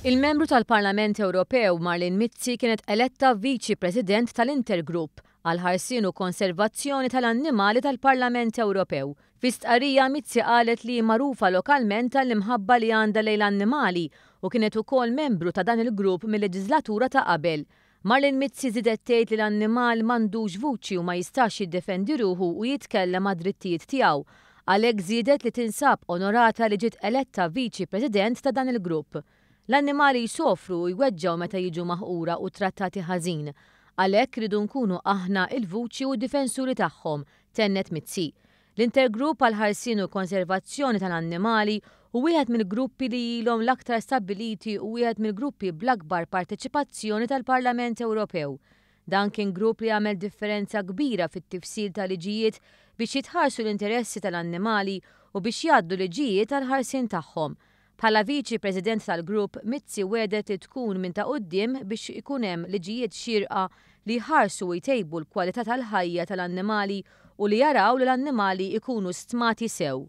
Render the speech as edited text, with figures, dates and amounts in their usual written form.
Il-Membru tal-Parlament Ewropew Marlene Mizzi kienet eletta Viċi President tal-Intergroup għall-Ħarsien u Konservazzjoni tal-Annimali tal-Parlament Ewropew. Fi stqarrija Mizzi qalet li hi magħrufa lokalment għall-imħabba li għandha lejn l-annimali u kienet ukoll membru ta' dan il-grupp mil-leġiżlatura ta' qabel. Marlene Mizzi żiedet tgħid li l-annimal m'għandux vuċi u ma jistax jiddefendi ruħu u jitkellem għad-drittijiet tiegħu. Għalhekk żiedet li tinsab onorata li ġiet eletta Viċi President ta' dan il-grupp. L-annimali jsofru u jweġġgħu meta jiġu maħqura u ttrattati ħażin. Għalhekk irridu nkunu aħna l-vuċi u d-difensuri tagħhom, tennet Mizzi. L-Intergroup għall-Ħarsien u l-Konservazzjoni tal-Annimali hu wieħed mill-gruppi li ilhom l-aktar stabbiliti u wieħed mill-gruppi bl-akbar parteċipazzjoni tal-Parlament Ewropew. Dan kien grupp li għamel differenza kbira fit-tifsil ta' liġijiet biex jitħarsu l-interessi tal-annimali u biex jgħaddu liġijiet għall-ħarsien tagħhom. Bħala Viċi President tal-grupp, Mizzi wegħdet li tkun minn ta' quddiem biex ikun hemm liġijiet xierqa li jħarsu u jtejbu l-kwalità tal-ħajja tal-annimali u li jaraw li l-annimali jkunu stmati sew.